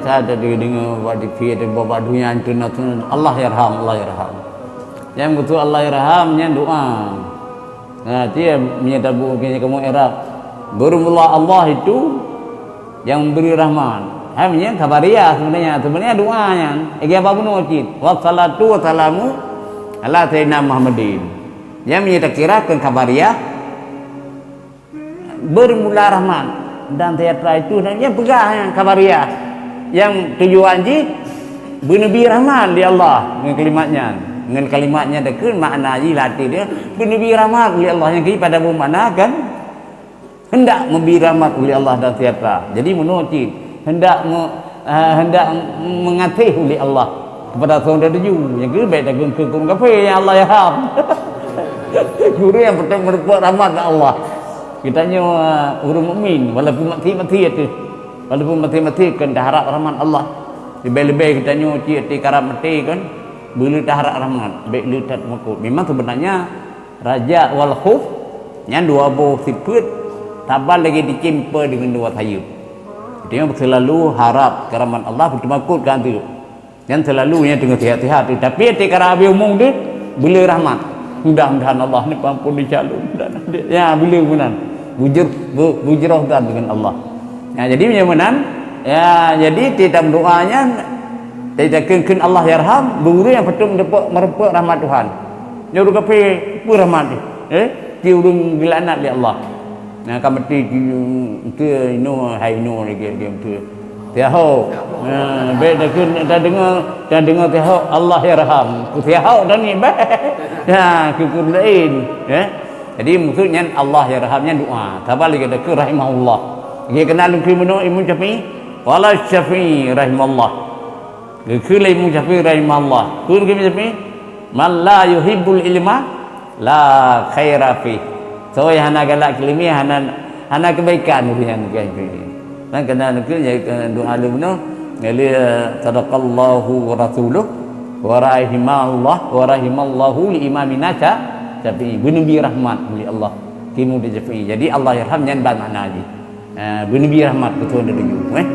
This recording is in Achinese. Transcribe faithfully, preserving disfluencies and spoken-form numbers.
Sa teudeungoe bak T V, teudeungoe bak donya internasional, "Allah yarham, Allah yarham." Nyang beutôi Allah yarham nyan doa. Nah, tiep meunyoe tabu keu kamoe i'rab. Beureumeullah Allah itu yang memberi rahmat. Hai meunyan khabariah sebenarnya. Sebenarnya doa nyan. Lagi apa bunoe cit? "Wassalatu wassalamu ala sayyidina Muhammadin." Nyang meunyoe takira keu khabariah, bermula rahmat dan sejahtera itu, dan nyang peugah nyan khabariah. Yang tujuan jih beuneubri rahmat lé Allah ngon kalimat nyan. Ngon kalimat nyan takheun makna jih latih dia beuneubri rahmat lé Allah, nyang keuh pada bumakna kan hendak memberi rahmat oleh Allah dan sejahtera. Jadi meunoe cit, hendak me, ah, hendak mengasih oleh Allah kepada saudara Ju. Nyang keuh bèk takheun keu ureueng kafé, "Ya Allah, yarham." Ureueng nyang peutrok meurumpok rahmat Allah. Geutanyoe, ah, ureueng mukmin, walaupun maté-maté ateueh, walaupun maté-maté keu taharap rahmat Allah. Leubeh-leubeh geutanyoe cit ateueh karab maté kan, beu le taharap rahmat, bèk le that makot. Memang sebenarnya Raja wal khauf nyan dua boh sifeuet, saban lagèe cicém deungon dua sayeuep. Artinya, selalu harap keu rahmat Allah, beuteumakot keu anteuk. Nyan selalu nyan teungoh sihat-sihat tu. Tapi até ka habéh umong tu, beu le rahmat. Mudah-mudahan Allah ni peuampôn di calon dan ya, beu le meunan. Bujur, bu-, bujroh dan dengan Allah. Ya, jadi meunyoe meunan, ya, jadi tiep doa nyan, tiep takheun-kheun Allah yarham, beu ureueng nyang peutrok meurumpok rahmat Tuhan. Nyoe ureueng kafé, peue rahmat jih? Eh, ti ureueng geulaknat lé Allah. Nah, ka maté ti, ti inoe, hai inoe lagèe, lagèe tu. Tiahok. Nah, bèk takheun, tadeungoe, tadeungoe tiahok, Allah yarham. Ku tiahok dah ni, bèk. Nah, keu ureueng laén, eh. Jadi, maksud nyan Allah yarham nyan doa. Saban lagèe takheun rahimahullah. Lagèe keunan lôn kheun bunoe Imam Syafi'i, qala Syafi'i rahimahullah. Geukheun lé Imam Syafi'i rahimahullah. Kheun keu Imam Syafi'i, "Man la yuhibbul ilma la khaira fih." Soe nyang hana galak keu ileumèe, hana, hana keubaikan ureueng nyan, kan. Kan keunan keu doa lé bunoe, ngon lé, "Sadaqallahu wa rasuluh, wa rahimallah, wa rahimallahu li imamina Sya-, Syafi'i." Beuneubri rahmat lé Allah keu Imam Syafi'i. Jadi, Allah yarham nyan ban makna jih. Ah, beuneubri rahmat beutôi dari Ju, eh.